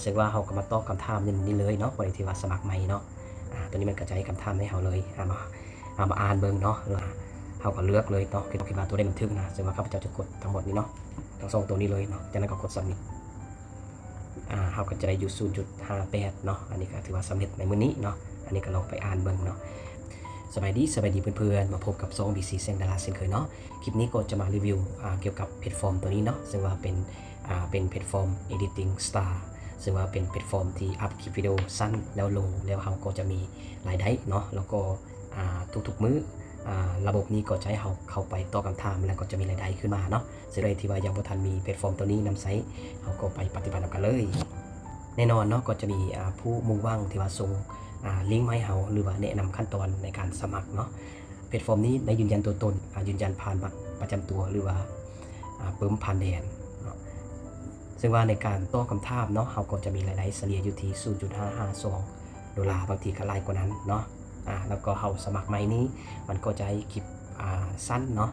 ເຊິ່ງວ່າເຮົາກໍມາຕອບຄຳຖາມຢູ່ນີ້ເລີຍເນາະ, ບໍ່ໄດ້ທີ່ວ່າສະໝັກໃໝ່ເນາະ. ອາ ໂຕນີ້ມັນກໍຈະໃຫ້ຄຳຖາມໃຫ້ເຮົາເລີຍ ອາ ມາ ເຮົາມາອ່ານເບິ່ງເນາະ ແລ້ວເຮົາກໍເລືອກເລີຍເນາະ ຄິດ ຄິດວ່າໂຕໃດມັນຖືກນະ. ເຊິ່ງວ່າຂ້າພະເຈົ້າຈະກົດທັງໝົດນີ້ເນາະ ທັງສອງໂຕນີ້ເລີຍເນາະ, ຈາກນັ້ນກໍກົດ submit. ອາ ເຮົາກໍຈະໄດ້ຢູ່ສູນຈຸດຫ້າແປດເນາະ. ອັນນີ້ກໍຖືວ່າສຳເລັດໃນມື້ນີ້ເນາະ. ອັນນີ້ກໍລອງໄປອ່ານເບິ່ງເນາະ. ສະບາຍດີ, ສະບາຍດີເພື່ອນໆ, ມາພົບກັບຊ່ອງ ບີຊີ ແສງດາລາ ເຊັ່ນເຄີຍເນາະ. ຄລິບນີ້ກໍຈະມາຣີວິວ ອາ ກ່ຽວກັບແພລດຟອມໂຕນີ້ເນາະ, ເຊິ່ງວ່າເປັນ ອາ ເປັນແພລດຟອມ Editing Star ເຊິ່ງວ່າເປັນແພລດຟອມທີ່ອັບຄລິບວິດີໂອສັ້ນແລ້ວລົງ ແລ້ວເຮົາກໍຈະມີລາຍໄດ້ເນາະ. ແລ້ວກໍ ອາ ທຸກໆມື້ ອາ ລະບົບນີ້ກໍຈະໃຫ້ເຮົາເຂົ້າໄປຕອບຄຳຖາມ ແລ້ວກໍຈະມີລາຍໄດ້ຂຶ້ນມາເນາະ. ເຊິ່ງໃຜທີ່ວ່າຍັງບໍ່ທັນມີແພລດຟອມໂຕນີ້ນຳໃຊ້ ເຮົາກໍໄປປະຕິບັດນຳກັນເລີຍ. ແນ່ນອນເນາະ ກໍຈະມີ ອາ ຜູ້ມຸ່ງຫວັງທີ່ວ່າສົ່ງ ອາ ລິ້ງມາໃຫ້ເຮົາ ຫຼືວ່າແນະນຳຂັ້ນຕອນໃນການສະໝັກເນາະ. ແພລດຟອມນີ້ໄດ້ຢືນຢັນຕົວຕົນ ອາ ຢືນຢັນຜ່ານບັດປະຈຳຕົວ ຫຼືວ່າ ອາ ປຶ້ມຜ່ານແດນເນາະ. ເຊິ່ງວ່າໃນການຕອບຄຳຖາມເນາະ ເຮົາກໍຈະມີລາຍໄດ້ສະເລ່ຍຢູ່ທີ່ສູນຈຸດຫ້າຫ້າສອງໂດລາ, ບາງທີກໍຫຼາຍກວ່ານັ້ນເນາະ. ອາ ແລ້ວກໍເຮົາສະໝັກໃໝ່ນີ້ ມັນກໍຈະໃຫ້ຄລິບ ອາ ສັ້ນເນາະ,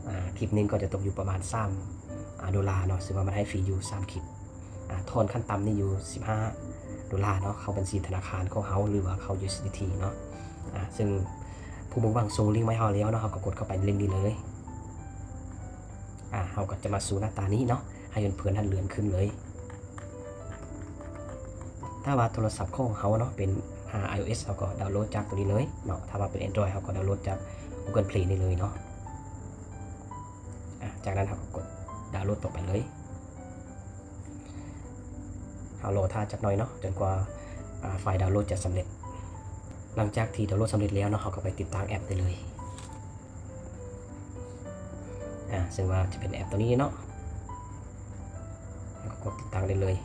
ອາ ຄລິບໜຶ່ງກໍຈະຕົກຢູ່ປະມານສາມ ອາ ໂດລາເນາະ, ເຊິ່ງວ່າມັນໃຫ້ຟຣີຢູ່ສາມຄລິບ. ອາ ຖອນຂັ້ນຕ່ຳນີ້ຢູ່ສິບຫ້າໂດລາເນາະ, ເຂົ້າບັນຊີທະນາຄານຂອງເຮົາ ຫຼືວ່າເຂົ້າ USDT ເນາະ. ອາ ເຊິ່ງຜູ້ມຸ່ງຫວັງສົ່ງລິ້ງມາໃຫ້ເຮົາແລ້ວເນາະ, ເຮົາກໍກົດເຂົ້າໄປລິ້ງນີ້ເລີຍ. ອາ ເຮົາກໍຈະມາສູ່ໜ້າຕານີ້ເນາະ, ໃຫ້ເພື່ອນໆຫັ້ນເລື່ອນຂຶ້ນເລີຍ. ຖ້າວ່າໂທລະສັບຂອງເຮົາເນາະ ເປັນ ອາ iOS ເຮົາກໍດາວໂຫຼດຈາກໂຕນີ້ເລີຍເນາະ, ຖ້າວ່າເປັນ Android ເຮົາກໍດາວໂຫຼດຈາກ Google Play ນີ້ເລີຍເນາະ. ອາ ຈາກນັ້ນເຮົາກໍກົດດາວໂຫຼດຕໍ່ໄປເລີຍ. ເຮົາລໍຖ້າຈັກໜ່ອຍເນາະ ຈົນກວ່າ ອາ ໄຟລ໌ດາວໂຫຼດຈະສຳເລັດ. ຫຼັງຈາກທີ່ດາວໂຫຼດສຳເລັດແລ້ວເນາະ ເຮົາກໍໄປຕິດຕັ້ງແອັບໄດ້ເລີຍ. ອາ ເຊິ່ງວ່າຈະເປັນແອັບໂຕນີ້ເນາະ, ເຮົາກໍກົດຕິດຕັ້ງໄດ້ເລີຍ.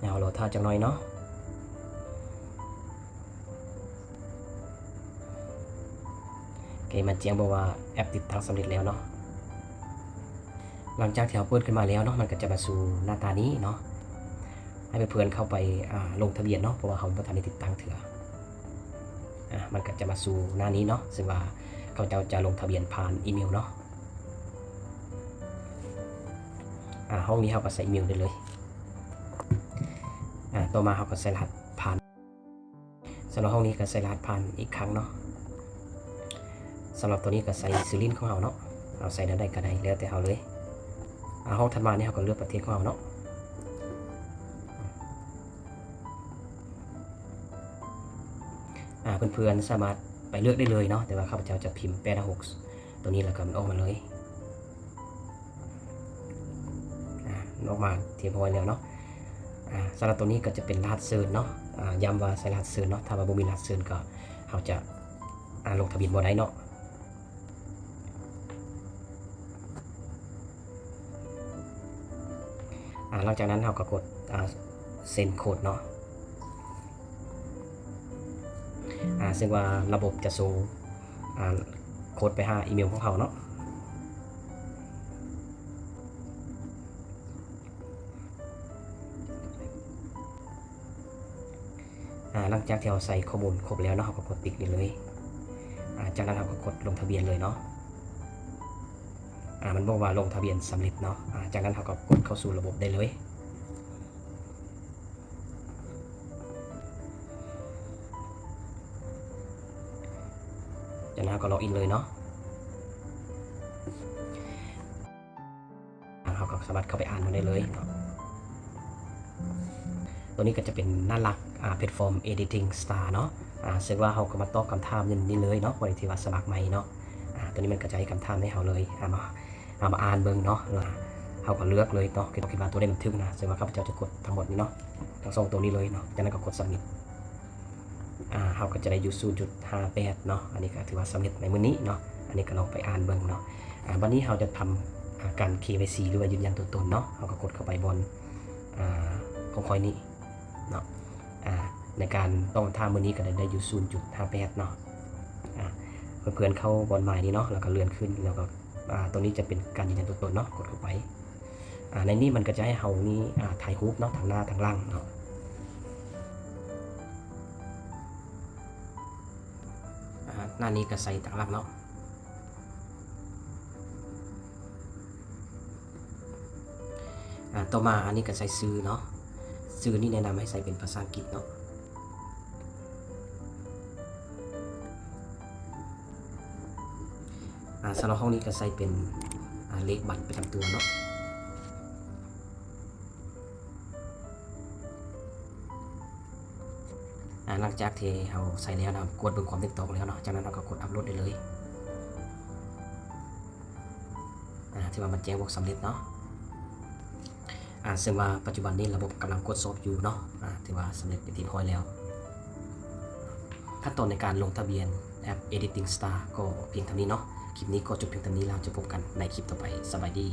ເຮົາລໍຖ້າຈັກໜ່ອຍເນາະ. ໂອເຄ ມັນແຈ້ງບອກວ່າແອັບຕິດຕັ້ງສຳເລັດແລ້ວເນາະ. ຫຼັງຈາກທີ່ເຮົາເປີດຂຶ້ນມາແລ້ວເນາະ ມັນກໍຈະມາສູ່ໜ້າຕານີ້ເນາະ, ໃຫ້ເພື່ອນໆເຂົ້າໄປ ອາ ລົງທະບຽນເນາະ ເພາະວ່າເຮົາບໍ່ທັນໄດ້ຕິດຕັ້ງເທື່ອ. ອາ ມັນກໍຈະມາສູ່ໜ້ານີ້ເນາະ, ເຊິ່ງວ່າເຂົາເຈົ້າຈະລົງທະບຽນຜ່ານອີເມວເນາະ. ອາ ຫ້ອງນີ້ເຮົາກໍໃສ່ອີເມວໄດ້ເລີຍ. ອາ ຕໍ່ມາເຮົາກໍໃສ່ລະຫັດຜ່ານ. ສຳລັບຫ້ອງນີ້ກໍໃສ່ລະຫັດຜ່ານອີກຄັ້ງເນາະ. ສຳລັບໂຕນີ້ກໍໃສ່ຊື່ຫຼິ້ນຂອງເຮົາເນາະ, ເຮົາໃສ່ແນວໃດກໍໄດ້ ແລ້ວແຕ່ເຮົາເລີຍ. ອາ ຫ້ອງຖັດມານີ້ເຮົາກໍເລືອກປະເທດຂອງເຮົາເນາະ. ອາ ເພື່ອນໆສາມາດໄປເລືອກໄດ້ເລີຍເນາະ, ແຕ່ວ່າຂ້າພະເຈົ້າຈະພິມແປດຫ້າຫົກໂຕນີ້ ແລ້ວກໍມັນອອກມາເລີຍ. ອາ ອອກມາຮຽບຮ້ອຍແລ້ວເນາະ. ອາ ສຳລັບໂຕນີ້ກໍຈະເປັນລະຫັດເຊີນເນາະ, ອາ ຢ້ຳວ່າໃສ່ລະຫັດເຊີນເນາະ, ຖ້າວ່າບໍ່ມີລະຫັດເຊີນກໍເຮົາຈະ ອາ ລົງທະບຽນບໍ່ໄດ້ເນາະ. ອາ ຫຼັງຈາກນັ້ນເຮົາກໍກົດ ອາ ເຊັນໂຄດເນາະ. ອາ ເຊິ່ງວ່າລະບົບຈະສົ່ງ ອາ ໂຄດໄປຫາອີເມວຂອງເຮົາເນາະ. ອາ ຫຼັງຈາກທີ່ເຮົາໃສ່ຂໍ້ມູນຄົບແລ້ວເນາະ ເຮົາກໍກົດຕິກນີ້ເລີຍ. ອາ ຈາກນັ້ນເຮົາກໍກົດລົງທະບຽນເລີຍເນາະ. ອາ ມັນບອກວ່າລົງທະບຽນສຳເລັດເນາະ. ອາ ຈາກນັ້ນເຮົາກໍກົດເຂົ້າສູ່ລະບົບໄດ້ເລີຍ. ຈາກນັ້ນເຮົາກໍລັອກອິນເລີຍເນາະ. ອາ ເຮົາກໍສາມາດເຂົ້າໄປອ່ານມັນໄດ້ເລີຍເນາະ. ໂຕນີ້ກໍຈະເປັນໜ້າຫຼັກ ອາ ແພລດຟອມ Editing Star ເນາະ. ອາ ເຊິ່ງວ່າເຮົາກໍມາຕອບຄຳຖາມຢູ່ນີ້ເລີຍເນາະ, ບໍ່ໄດ້ທີ່ວ່າສະໝັກໃໝ່ເນາະ. ອາ ໂຕນີ້ມັນກໍຈະໃຫ້ຄຳຖາມໃຫ້ເຮົາເລີຍ. ອາ ມາ ເຮົາມາອ່ານເບິ່ງເນາະ, ແລ້ວເຮົາກໍເລືອກເລີຍເນາະ, ຄິດ ຄິດວ່າໂຕໃດມັນຖືກນະ. ເຊິ່ງວ່າຂ້າພະເຈົ້າຈະກົດທັງໝົດນີ້ເນາະ, ທັງສອງໂຕນີ້ເລີຍເນາະ. ຈາກນັ້ນກໍກົດ Submit. ອາ ເຮົາກໍຈະໄດ້ຢູ່ສູນຈຸດຫ້າແປດເນາະ. ອັນນີ້ກໍຖືວ່າສຳເລັດໃນມື້ນີ້ເນາະ. ອັນນີ້ກໍລອງໄປອ່ານເບິ່ງເນາະ. ອາ ບັດນີ້ເຮົາຈະທຳ ອາ ການ KYC ຫຼືວ່າຢືນຢັນຕົວຕົນເນາະ. ເຮົາກໍກົດເຂົ້າໄປບ່ອນ ອາ ຂອງຂ້ອຍນີ້ເນາະ. ອາ ໃນການຕອບຄຳຖາມມື້ນີ້ກໍໄດ້ ໄດ້ຢູ່ສູນຈຸດຫ້າແປດເນາະ. ອາ ເພື່ອນໆເຂົ້າບ່ອນໝາຍນີ້ເນາະ ແລ້ວກໍເລື່ອນຂຶ້ນ ແລ້ວກໍ ອາ ຕົວນີ້ຈະເປັນການຢືນຢັນຕົວຕົນເນາະ. ກົດເຂົ້າໄປ. ອາ ໃນນີ້ມັນກໍຈະໃຫ້ເຮົາມີ ອາ ຖ່າຍຮູບເນາະ ທັງໜ້າທັງຫຼັງເນາະ. ອາ ໜ້ານີ້ກໍໃສ່ຕັ້ງຫຼັກເນາະ. ອາ ຕໍ່ມາອັນນີ້ກໍໃສ່ຊື່ເນາະ, ຊື່ນີ້ແນະນຳໃຫ້ໃສ່ເປັນພາສາອັງກິດເນາະ. ອາ ສຳລັບຫ້ອງນີ້ກໍໃສ່ເປັນ ອາ ເລກບັດປະຈຳຕົວເນາະ. ອາ ຫຼັງຈາກທີ່ເຮົາໃສ່ແລ້ວນະ ກວດເບິ່ງຄວາມຖືກຕ້ອງແລ້ວເນາະ, ຈາກນັ້ນເຮົາກໍກົດອັບໂຫຼດໄດ້ເລີຍ. ອາ ຖືວ່າມັນແຈ້ງບອກສຳເລັດເນາະ. ອາ ເຊິ່ງວ່າປັດຈຸບັນນີ້ລະບົບກຳລັງກວດສອບຢູ່ເນາະ. ອາ ຖືວ່າສຳເລັດເປັນທີ່ຮຽບຮ້ອຍແລ້ວ. ຂັ້ນຕອນໃນການລົງທະບຽນແອັບ Editing Star ກໍພຽງເທົ່ານີ້ເນາະ. ຄລິບນີ້ກໍຈົບພຽງເທົ່ານີ້ແລ້ວ, ຈະພົບກັນໃນຄລິບຕໍ່ໄປ. ສະບາຍດີ.